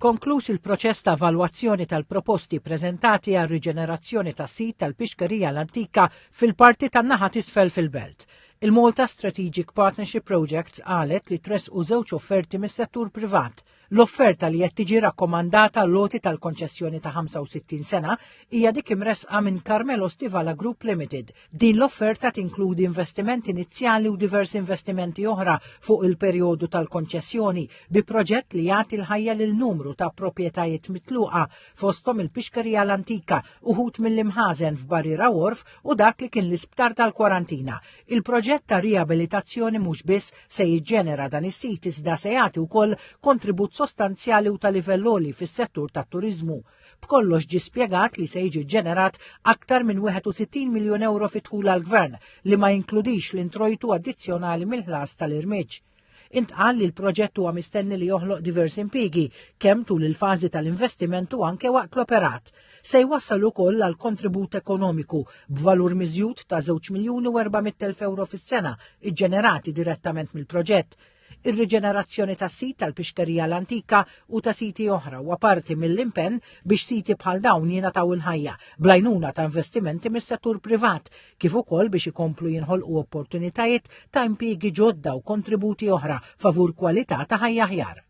Konkluż il-proċess ta' evalwazzjoni tal-proposti preżentati għar-riġenerazzjoni tas-sit tal-Pixkerija l-Antika fil-parti tan-naħa t'isfel fil-Belt. Il-Malta Strategic Partnership Projects qalet li tressqu żewġ offerti mis-settur privat. L-offerta li qed tiġi rakkomandata għall-għoti tal-konċessjoni ta' 65 sena hija dik imressqa minn Carmelo Stivala Group Limited. Din l-offerta tinkludi investiment inizjali u diversi investimenti oħra fuq il-perjodu tal-konċessjoni bi proġett li jagħti l-ħajja lil numru ta' proprjetajiet mitluqa fosthom il-Pixkerija l-Antika, uħud mill-imħażen f'Barriera Wharf u dak li kien l-isptar tal-Kwarantina. Il-proġett ta' riabilitazzjoni mhux biss se jiġġenera dan is-sit iżda se jagħti wkoll kontribut sostanzjali u ta' livell għoli fis-settur tat-turiżmu. B'kollox ġie spjegat li se jiġi ġenerat aktar minn 61 miljun euro fi dħul għall-gvern li ma jinkludix l-introjtu addizzjonali mill-ħlas tal-irmiġġ. Intqal li l-proġett huwa mistenni li joħloq diversi impjiegi kemm tul il-fażi tal-investiment u anke waqt l-operat. Se jwassal ukoll għal kontribut ekonomiku b'valur miżjud ta' 2 miljuni u 400,000 euro fis-sena iġġenerati direttament mill-proġett. Ir-riġenerazzjoni tas-sit tal-Pixkerija l-Antika u ta' siti oħra huwa parti mill-impenn biex siti bħal dawn jingħataw il-ħajja bl-għajnuna ta' investimenti mis-settur privat kif ukoll biex ikomplu jinħolqu opportunitajiet ta' impjiegi ġodda u kontributi oħra favur kwalità ta' ħajja aħjar.